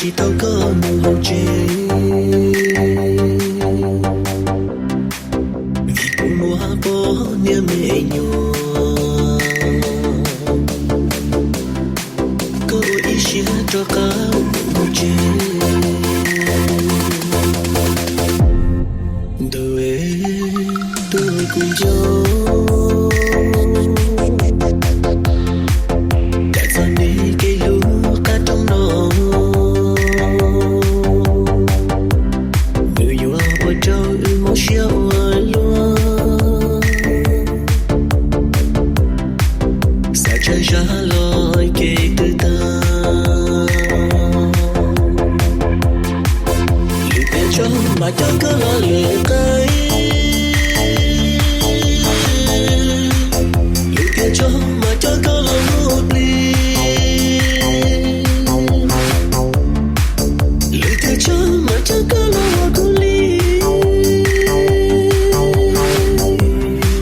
tsis tau koj mus hauv tsev, vim kuv muaj poj niam me nyuam. Koj ua ib siab rov qab mus hauv tsev, ntuj es, tus kuv nco. Lam txog neb kev hlub qab rooj no, nws yuav ua rau wb mob siab ua luaj. Xav tsaug zog los kev twb tag, lwm tiam tso mam coj koj los lwm qaib, lwm tiam tso mam coj koj los mus plig, lwm tiam tso mam coj koj los ua kuv li.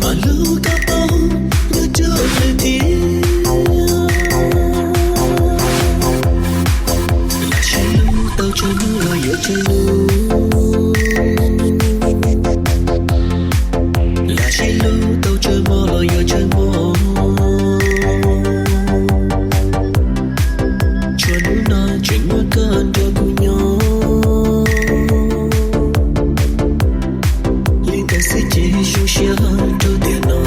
Mas lub koj paub nyob rau lwm tiam, lam sib hlub tau tsawg hnub los yuav tsawg hnub, lam sib hlub tau tsawg hmo los yuav tsawg hmo. Txhua hnub no tseem muab koj nrog kuv nyob, li ntawd xwb ces zoo siab rau tiam no.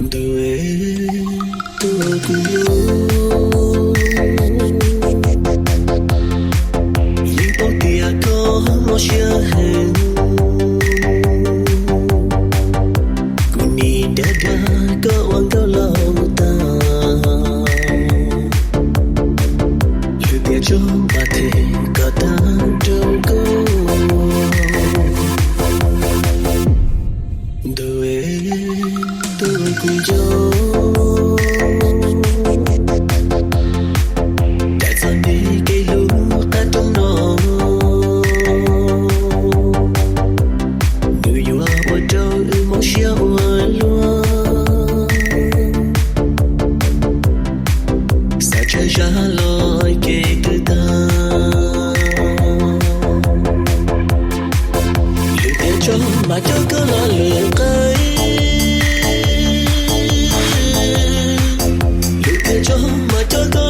Ntuj es, tus kuv nco, yeej paub tias koj mob siab heev, kuv nim dag dag koj ua nkauj laus tag, lwm tiam tso mam them kom tag rau koj. Ntuj es, tus kuv nco, lam txog neb kev hlub qab rooj no, nws yuav ua rau wb mob siab ua luaj. Xav tsaug zog los kev twb tag, lwm tiam tso mam coj koj los lwm qaib, lwm tiam tso mam coj koj